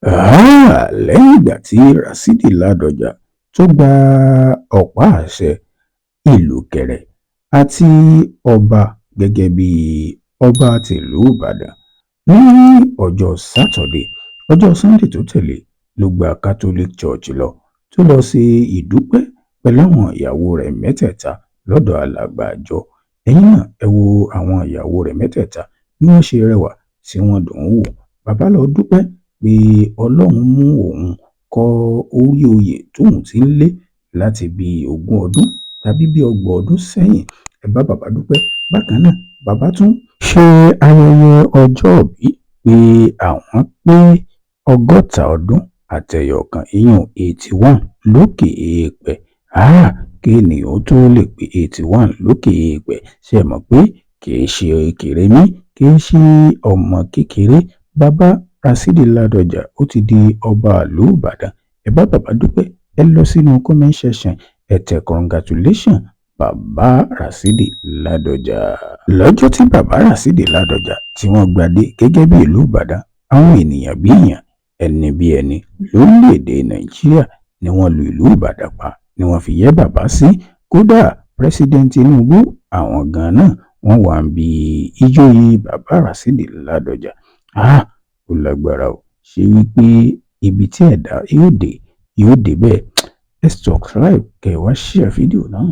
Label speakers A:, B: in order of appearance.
A: Lẹ́yìn ìgbà tí Rasheed Ládọ́jà tó gba ọ̀pá-àṣẹ ìrùkẹ̀rẹ̀ àti ọba gẹ́gẹ́ bíi ọba tìlú Ìbàdàn ní ọjọ́ Sátidé, ọjọ́ Sannde tó tẹ̀lé ló gba Catholic Church lọ, tó lọ́ọ́ ṣe ìdúpẹ́ pẹ̀lú àwọn ìyàwó rẹ̀ mẹ́tẹ̀ẹ̀ta lọ́dọ̀ alàgbà àjọ. Ẹ̀yin náà ẹ wo àwọn ìyàwó rẹ̀ mẹ́tẹ̀ẹ̀ta bí wọ́n ṣe rẹwà tí wọ́n dùn ún wò. Bàbá lọ́ọ́ dúpẹ́ pé Ọlọ́run mú òun kọ orí oyè tóun ti ń lé láti bíi 20 ọdún tàbí bíi 30 ọdún sẹ́yìn. Ẹ bá bàbá dúpẹ́. Bákan náà, bàbá tún ṣe ayẹyẹ ọjọ́òbí pé àwọn pé 60 ọdún àtẹyọ kan, ìyún 81 lókè èèpẹ̀. Kí ènìyàn tó lè pé 81 lókè èèpẹ̀, ṣe é mọ̀ pé kì í ṣe kèrémí, kì í ṣe ọmọ kékeré? Bàbá Rasheed Ládọ́jà, ó ti di ọba ìlú Ìbàdàn. Ẹ bá bàbá dúpẹ́. Ẹ lọ sínú comment section, ẹ tẹ "Congratulation, Bàbá Rasheed Ládọ́jà". Lọ́jọ́ tí Bàbá Rasheed Ládọ́jà tí wọ́n gbadé gẹ́gẹ́ bí ìlú Ìbàdàn, àwọn ènìyàn bí èèyàn, ẹni bí ẹni lórílẹ̀‐èdè Nàìjíríà ni wọ́n lu ìlú Ìbàdàn pa ni wọ́n fi yẹ bàbá sí. Kódà, President Tinubu, àwọn ganan wọ́n wà ń bí ìjòyè Bàbá Rasheed Ládọ́jà. Ó lágbára o. Ṣé wípé ibi tí ẹ̀dá yóò dé, yóò dé bẹ́ẹ̀? Ẹ subscribe, kẹ́ ẹ wá share fídíò náà.